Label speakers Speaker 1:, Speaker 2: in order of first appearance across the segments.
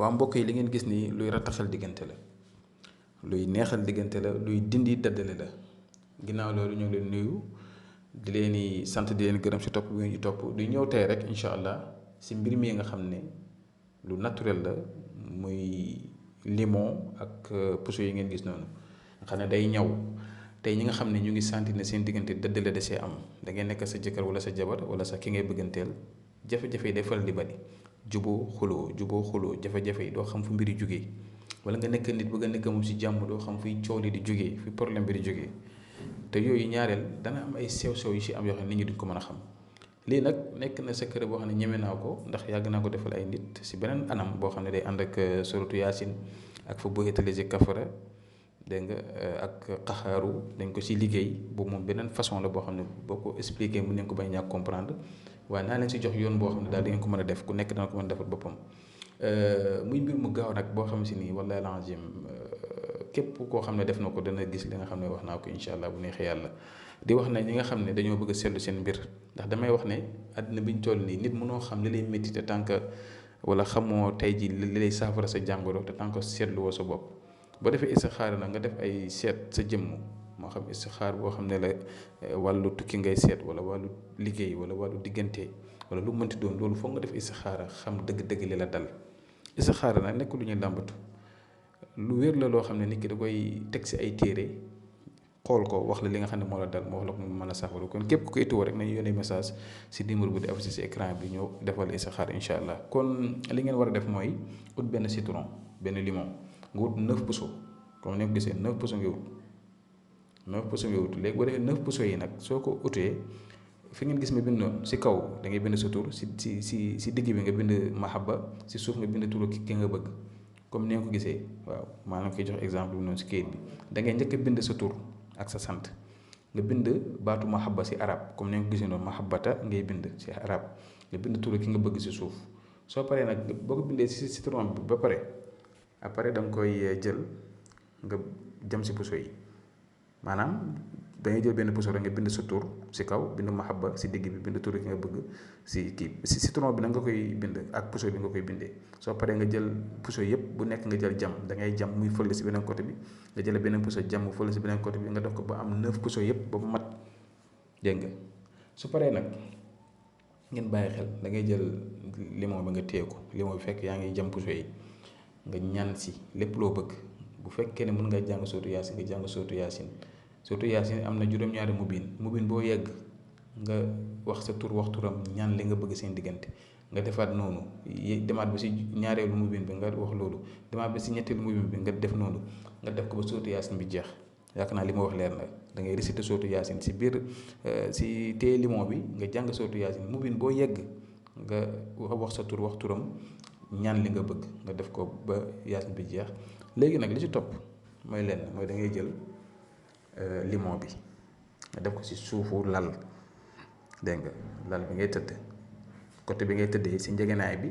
Speaker 1: waa mbokk yi li ngeen gis ni luy rattaxal diggante la luy neexal diggante la luy dindi daddale la ginnaaw loolu ñu ngi leen nuyu di leen di sant di leen gërëm si topp bi ngeen ñu topp di ñëw tey rek incha allah si mbir mi nga xam ne lu naturel la muy limon ak puso yi ngeen gis noonu nga xam ne day ñaw tey ñi nga xam ne ñu ngi sentir ne seen diggante daddale da see am da ngay nekk sa jëkkër wala sa jabar wala sa ki ngay bëgganteel jafe-jafe yi day faral di bari juboo xuloo jafe-jafe yi doo xam fu mbiri jógee wala nga nekk nit bëgg a nekk moom si jàmm doo xam fuy coow li di jógee fi problème bi di jógee te yooyu ñaareel dana am ay sew-sew yu si am yoo xam ne nit ñi duñ ko mën a xam lii nag nekk na secret boo xam ne ñeme naa ko ndax yàgg naa ko defal ay nit si beneen anam boo xam ne day ànd ak suratu yaasin ak fa boo utiliser kafara dégg nga ak xaxaaru dañ ko si liggéey boobu moom beneen façon la boo xam ne boo ko expliqué mën nañ ko bañ ñàkk comprendre waaye naa leen si jox yoon boo xam ne daal di ngeen ko mën a def ku nekk dana ko mën a defal boppam muy mbir mu gaaw nag boo xam si nii wallahi alazim képp koo xam ne def na ko dana gis li nga xam ne wax naa ko incha allah bu neexee yàlla di wax ne ñi nga xam ne dañoo bëgg a seetlu seen mbir ndax damay wax ne àddina bi ñu toll nii nit mënoo xam li lay métti te tant que wala xamoo tey ji li lay saafara sa jàngoro te tant que seetlu woo sa bopp boo defee istixaar nag nga def ay seet sa jëmm moo xam istixaar boo xam ne la wàllu tukki ngay seet wala wàllu liggéey wala wàllu diggante wala lu mënti doon loolu foog nga def istixaara xam dëgg-dëgg li la dal istixaara nag nekk lu ñuy làmbatu lu wér la loo xam ne nit ki da koy teg si ay téere xool ko wax la li nga xam ne moo la dal moo wax la ko mu mën a saafara kon képp ku koy tuwoo rek nañu yónnee message si numéro bi di affiché si écran bi ñëw defal istixaara incha allah kon li ngeen war a def mooy ut benn citron benn limon nga wut 9 puso comme ni nga ko gisee 9 puso nga wut 9 puso nga wut léegi boo defee 9 puso yi nag soo ko utee fi ngeen gis ma bind noonu si kaw da ngay bind sa tur si digg bi nga bind mahabba si suuf nga bind turu ki nga bëgg comme ni nga ko gisee waaw maanaam koy jox exemple bi noonu si kayit bi da ngay njëkk a bind sa tur ak sa sant nga bind baatu mahabba si arab comme ni nga ko gisee noonu mahabbata ngay bind si arab nga bind turu ki nga bëgg si suuf soo paree nag boo ko bindee si citron bi ba pare après da nga koy jël nga jëm si puso yi maanaam da ngay jël benn puso rek nga bind sa tur si kaw bind mahabba si digg bi bind tur ki nga bëgg si kii si citron bi nag nga koy bind ak puso bi nga koy bindee soo paree nga jël puso yëpp bu nekk nga jël jam da ngay jam muy fële si beneen côté bi nga jël beneen puso jam mu fële si beneen côté bi nga def ko ba am 9 puso yëpp ba mu mat dégg nga su paree nag ngeen bàyyi xel da ngay jël limon bi nga téye ko limon bi fekk yaa ngi jam puso yi nga ñaan si lépp loo bëgg bu fekkee ne mën nga jàng sootu yaasin nga jàng sootu yaasin sootu yaasin am na juróom-ñaari mubin boo yegg nga wax sa tur wax turam ñaan li nga bëgg seen diggante nga defaat noonu demaat ba si ñaareelu mubin bi nga wax loolu demaat ba si ñetteelu mubin bi nga def noonu nga def ko ba sootu yaasin bi jeex yaakaar naa li ma wax leer na da ngay réciter sootu yaasin si biir si téye limon bi nga jàng sootu yaasin mubin boo yegg nga wax sa tur wax turam ñaan li nga bëgg nga def ko ba yaasin bi jeex léegi nag li ci topp mooy lenn mooy da ngay jël limon bi nga def ko ci suufu lal dégg nga lal bi ngay tëdd côté bi ngay tëddee ci njëgënaay bi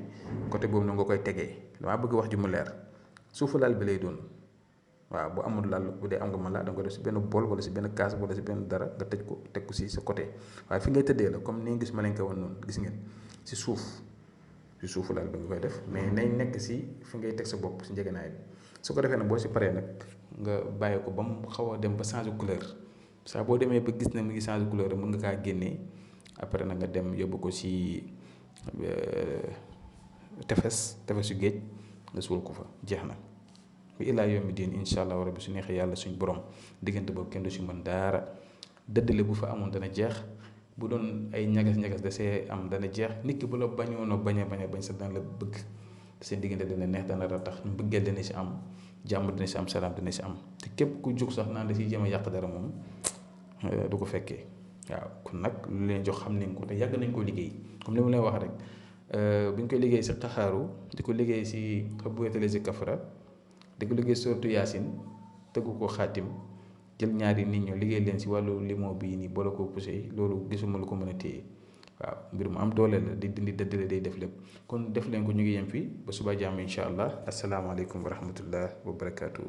Speaker 1: côté boobu na nga koy tegee damaa bëgg wax ju mu leer suufu lal bi lay doon waaw bu amul lal bu dee am nga mën laa da nga ko def ci benn bool wala ci benn kaas wala ci benn dara nga tëj ko teg ko ci sa côté waaye fi ngay tëddee la comme ni nga gis ma leen ko woon noonu gis ngeen ci suuf ci suufu lal bi nga koy def mais nañ nekk ci fi ngay teg sa bopp ci njëgënaay bi su ko defee nag boo ci paree nag nga bàyyi ko ba mu xaw a dem ba changer couleur saa boo demee ba gis ne mu ngi changer couleur mën nga kaa génnee après nag nga dem yóbbu ko ci tefesu géej nga suul ko fa jeex na bi ilaa yawmi diin incha allah rabbi su neexee yàlla suñ borom diggante boobu kenn du si mën daara dëddale bu fa amoon dana jeex bu doon ay ñagas-ñagas da see am dana jeex nit ki bu la bañoon a bañ sa dana la bëgg seen diggante dana neex dana ratax mbëggeel dana si am jàmm dina si am salaam dina si am te képp ku jóg sax naan da siy jéem a yàq dara moom du ko fekkee waaw kon nag lu leen jox xam nañ ko te yàgg nañ ko liggéey comme li ma leen wax rek bu ñu koy liggéey si xaxaaru di ko liggéey si bu wetale si kafara di ko liggéey surtout yaasin tëggu ko xaatim jël ñaari nit ñoo liggéey leen si wàllu limon bii nii boole ko poussé yi loolu gisuma lu ko mën a téye waaw mbir mu am doole la di dindi dëddale day def lépp kon def leen ko ñu ngi yem fii ba suba jàmm incha allah asalaamaaleykum wa rahmatullah wa barakaatu.